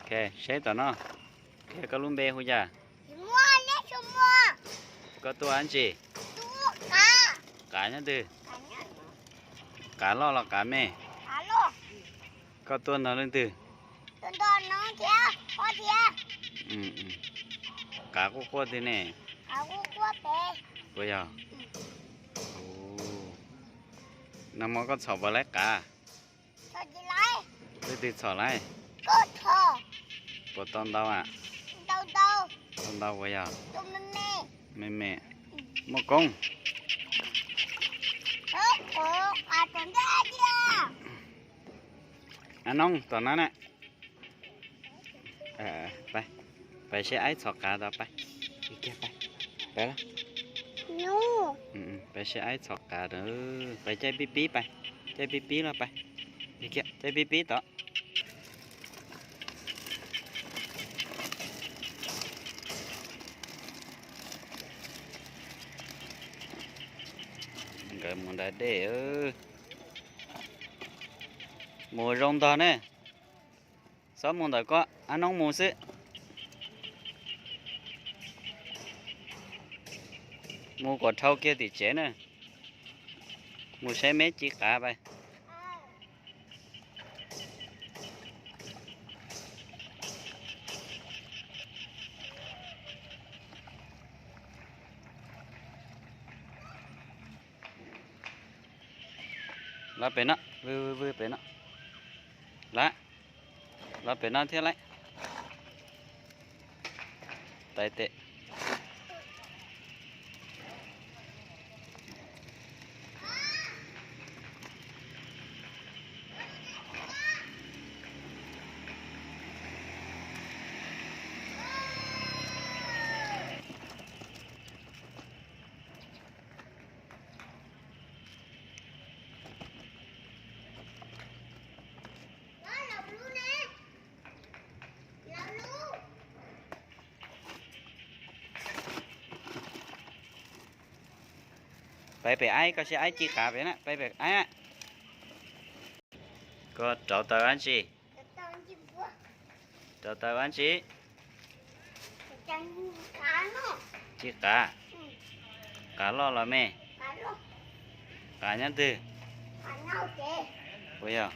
Seb tom no, koj lub npe hu cas? Koj tuaj dab tsi? Qav nyob twg? Qav loj los qav me? Koj tuaj nrog leej twg? Qav quaj quaj twg ne? Puas yog? Nag hmo koj txhom puas laib qav? Leej twg txhom laib? Puas tau ntau a? Tau ntau puas yog? Me me. Muaj koob. Ab Noob tom no na. Pais seb aib txhom qav tod pais. Pais seb aib txhom qav, pais caij pib pib pais, caij pib pib los pais, caij pib pib tod. Nkawd mus nram dej, mus zoo ntog ne. Txhob mus ntawm koj, Ab Noob mus xwb. Mus kom dhau kiag tim tsev na. Mus saib meb ci qav pais. Los pem no, vwm vwm pem no. Los, los pem no thiab lauj. Tais tes. Pais pem aib, koj saib aib ci qav pem na, pais pem aib. Koj rauv taws dab tsi? Rauv taws dab tsi? Ci qav. Qav loj los me? Qav nyob twg? Puas yog?